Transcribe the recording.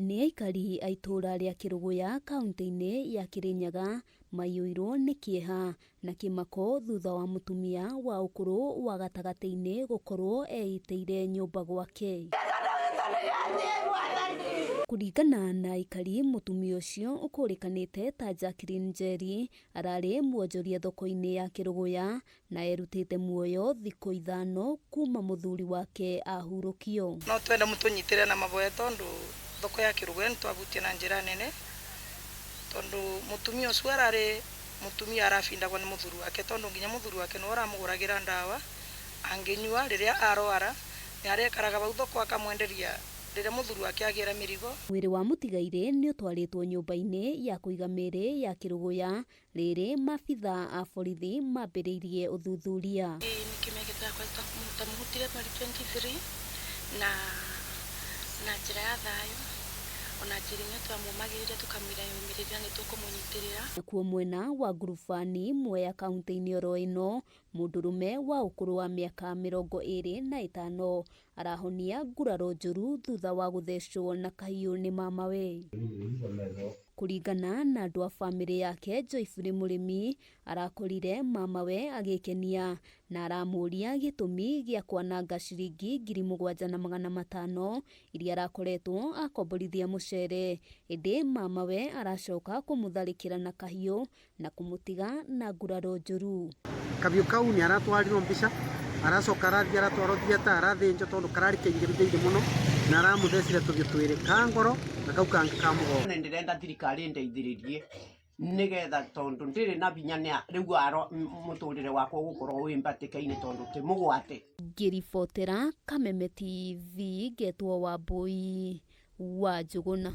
Nĩ aikari a itũũra rĩa Kĩrũgũya kauntĩ-inĩ ya Kĩrĩnyaga maiyũirwo nĩ kĩeha na kĩmako thutha wa mũtumia wa ũkũrũ wa gatagatĩ-inĩ gũkorwo eitĩire nyũmba gwake. Kũringana na aikari, mũtumia ũcio ũkũrĩkanĩte ta Jacqueline Njeri ararĩ mwonjoria thoko-inĩ ya Kĩrũgũya na erutĩte muoyo thikũ ithano kuma mũthuri wake ahurũkio. No twende mũtũnyitĩrĩre na maboya tondu thoko ya Kĩrũgũya nĩ twabutie na njĩra nene tondu mũtumia ũcio ararĩ mũtumia arabindagwo nĩ mũthuri wake tondu nginya mũthuri wake nĩwe ũramũgũragĩra ndawa angĩnyua rĩrĩa arwara nĩ arekaraga bau thoko akamwenderia rĩrĩa mũthuri wake agĩra mĩrigo. Mwĩrĩ wa mũtigairĩ nĩ ũtwarĩtwo nyũmba-inĩ ya kũiga mĩĩrĩ ya Kĩrũgũya Rĩrĩ maabithaa a borithi mambĩrĩirie ũthuthuria. Ĩĩ nĩ kĩmeke twamũhutire mweri 23 na na njĩra ya thayũ ona njĩra ĩmwe twamũmagĩrĩria tũkamwĩra yũmĩrĩria nĩ tũkũmũnyitĩrĩra. Nakuo mwena wa Ngurubani, Mwea kauntĩ-inĩ oro ĩno, mũndũrũme wa ũkũrũ wa mĩaka 25 arahonia nguraro njũru thutha wa gũthecwo na kahiũ nĩ mamawe. Kũringana na andũ a famĩlĩ yake, Joyfrey Mũrĩmi arakorire mamawe agĩkenia na aramũria gĩtũmi gĩa kwananga ciringi 7500 iria arakoretwo akomborithia mũcere, ĩndĩ mamawe aracoka kũmũtharĩkĩra na kahiũ na kũmũtiga na nguraro njũru. Kabiũ kau nĩ aratwarirwo mbica, aracoka arathiĩ aratwarwo theatre arathĩnjwo tondũ kararĩ kaingĩru thĩinĩ mũno na aramũthecire tũbiũ twĩrĩ, ka ngoro na kau kangĩ ka mũgongo. Nĩ ndĩrenda thirikari ĩndeithĩrĩrie nĩgetha tondũ ndirĩ na hinya rĩu aro mũtũrĩre wakwa ũgũkorwo wĩ mbatĩka-inĩ tondũ ti mũgwate. Ngĩribotera Kameme TV ngetwo Wambũi wa Njũgũna.